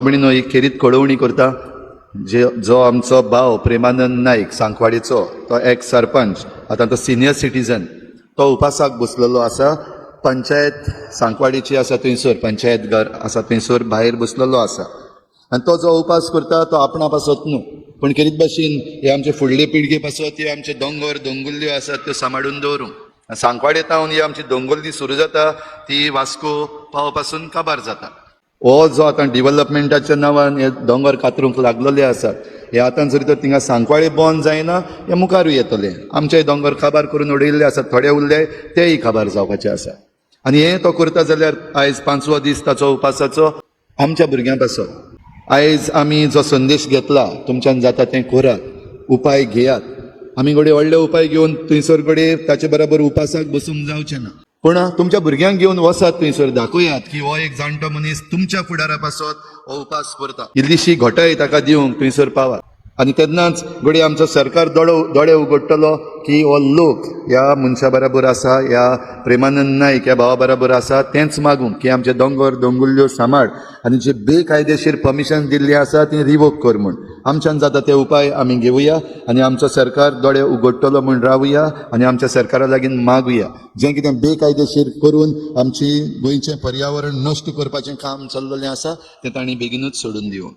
भयणीनो, ही खेरीत कळोवणी करता. जे जो आमचो भाव प्रेमानंद नायक सांकवाडीचो, तो एक्स सरपंच, आतां तो सिनियर सिटीजन, तो उपासाक बसलेलो आसा. पंचायत सांकवाडीची आसा थंयसर, पंचायत घर आसा थंयसर भायर बसलेलो आसा. आनी तो जो उपास करता तो आपणा पासत न्हू, पूण खेरीत भाशेन हे आमचे फुडले पिळगे पासत हे आमचे दोंगर दोंगुल्ल्यो आसात त्यो सांबाळून दवरूंक. सांकवाडे तावन ही आमची दोंगुल्ली सुरू जाता, ती वास्को पाव पासून काबार जाता. हो जो आतां डिवलपमेंटाच्या नांवान हे दोंगर कातरूंक लागलेले आसात, हे आतां जरी तर थिंगा सांकवाळे बंद जायना, हे मुखारूय येतले. आमचे दोंगर काबार करून उडयल्ले आसात, थोडे उरले तेय काबार जावपाचे आसा. आनी हें तो करता जाल्यार आयज पांचवो दीस ताचो उपासाचो आमच्या भुरग्यां पासत. आयज आमी जो संदेश घेतला, तुमच्यान जाता तें करात, उपाय घेयात. आमी घडये व्हडले उपाय घेवन थंयसर घडये ताचे बरोबर उपासाक बसूंक जावचें ना, पूण तुमच्या भुरग्यांक घेवन वसात थंयसर, दाखयात की हो एक जाणटो मनीस तुमच्या फुडारा पासत हो उपास करता. इल्लीशी घटाय ताका दिवंक थंयसर पावात आनी तेन्नाच घडये आमचो सरकार दोळो दोळे उगडटलो की हो लोक ह्या मनशा बराबर आसा, ह्या प्रेमानंद नायक ह्या भावा बराबर आसा. तेंच मागूंक की आमचे दोंगर दोंगुल्ल्यो सांबाळ आनी जे बेकायदेशीर परमिशन दिल्ली आसा ती रिवोक कर म्हूण. आमच्यान जाता ते उपाय आमी घेवया आनी आमचो सरकार दोळे उगडटलो म्हूण रावया आनी आमच्या सरकारा लागीं मागुया, जें कितें बेकायदेशीर करून आमची गोंयचें पर्यावरण नश्ट करपाचें काम चल्लेलें आसा तें तांणी बेगीनूच सोडून दिवं.